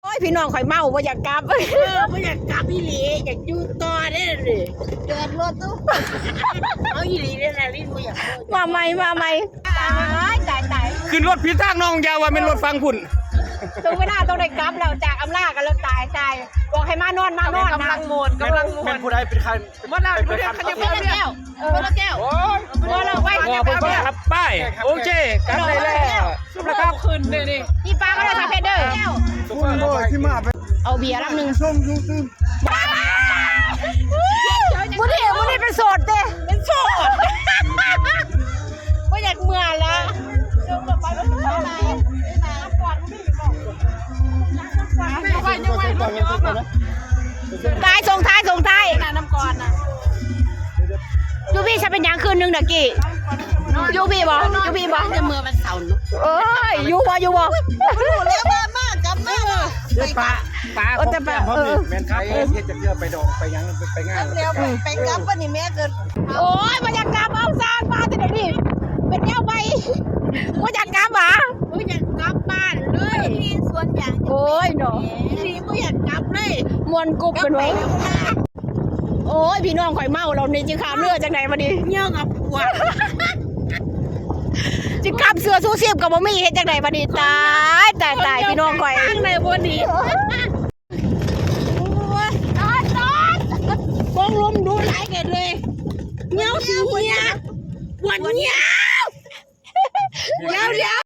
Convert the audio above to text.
ໂອ້ຍ ພີ່ນ້ອງຂ້ອຍເມົາ ບໍ່ຢາກກັບ ເອີ ບໍ່ຢາກກັບອີ່ຫຼີ ຢາກຢູ່ຕໍ່ເດ້ນີ້ ຈອດລົດດູ ເອົາອີ່ຫຼີເດ້ນາລິນ ບໍ່ຢາກ ມາໃໝ່ ມາໃໝ່ ຕາຍ ຕາຍ ຕາຍ ຂຶ້ນລົດຜິດທາງນ້ອງ ຢ່າວ່າແມ່ນລົດຝັ່ງພຸ້ນ ເຖິງເວລາຕ້ອງໄດ້ກັບແລ້ວ ຈາກອຳລາກັນແລ້ວ ຕາຍ ຕາຍ ບອກໃຫ້ມານອນ ມານອນ ກຳລັງມ່ວນ ກຳລັງມ່ວນ ແມ່ນຜູ້ໃດເປັນໃຜ ໝົດແລ້ວ ໝົດແລ້ວ ເຂົາຈະໝົດແລ້ວ ເອີ ໝົດແລ້ວ ໂອ້ຍ ໝົດແລ້ວ ໄປ ບໍ່ ບໍ່ ບໍ່ ໄປ ໂອເຄ ກັບໄດ້ແລ້ວ ສຸດແລ້ວຄັບ ຂຶ້ນເດ້ນີ້ ຈີ່ປາກໍໄດ້ ສາວເພັດເດີ ໂອ້ຍ ຊິມາໄປ ເອົາເບຍລັງໜຶ່ງ ຊົມ ຊົມ ຊົມ ມື້ນີ້ ມື້ນີ້ເປັນໂສດເດ້ ເປັນໂສດ ບໍ່ຢາກເມືອລະ ຕາຍ ສົ່ງທ້າຍ ສົ່ງທ້າຍ ນະ ນ້ຳກ່ອນນະ ຢູ່ພີ້ ຊະເປັນຫຍັງຄືນໜຶ່ງຕະກີ້ ຢູ່ພີ້ບໍ່ ຢູ່ພີ້ບໍ່ ຈະເມືອວັນເສົາເນາະ ໂອ້ຍ ຢູ່ບໍ່ ຢູ່ບໍ່ ຮູ້ແລ້ວວ່າມາກັບມາ ໄປ ປາ ປາ ເອີ ແຕ່ປາ ຂອງແກ້ມເຮົານີ້ ເອີ ແມ່ນຂາຍເຮັດຈັກເທື່ອ ໄປດອງ ໄປຫຍັງ ໄປງານ ແລ້ວໄປກັບ ວັນນີ້ແມ່ກໍ ໂອ້ຍ ບໍ່ຢາກກັບ ເອົາ ສ້າງມາແຕ່ດຽວນີ້ ເປັນແນວໃໝ່ ບໍ່ຢາກກັບຫວາ ບໍ່ຢາກກັບບ້ານເລີຍ ທີ່ສວນຢາງ ໂອ້ຍເນາະ ອີ່ຫຼີ ບໍ່ຢາກກັບເລີຍ ມ່ວນກຸບເພິ່ນວ່າ ໂອ້ຍ ພີ່ນ້ອງຂ້ອຍເມົາແລ້ວນີ້ ຊິຂ້າມເຮືອຈັ່ງໃດບັດນີ້ ເຫຍື້ອກັບພວກ ຊິຂ້າມເສື້ອຊູຊີບກໍບໍ່ມີ ເຮັດຈັ່ງໃດບັດນີ້ ຕາຍ ຕາຍ ຕາຍ ພີ່ນ້ອງຂ້ອຍ ທາງໃດບໍ່ນີ້ ໂອ້ຍ ຕາຍ ຕາຍ ໂປ່ງລົມດຸຫຼາຍເກີນເລີຍ ເຫຍື້ອຊິເຫຍື້ອ ປວດເຫຍື້ອ ດຽວ ດຽວ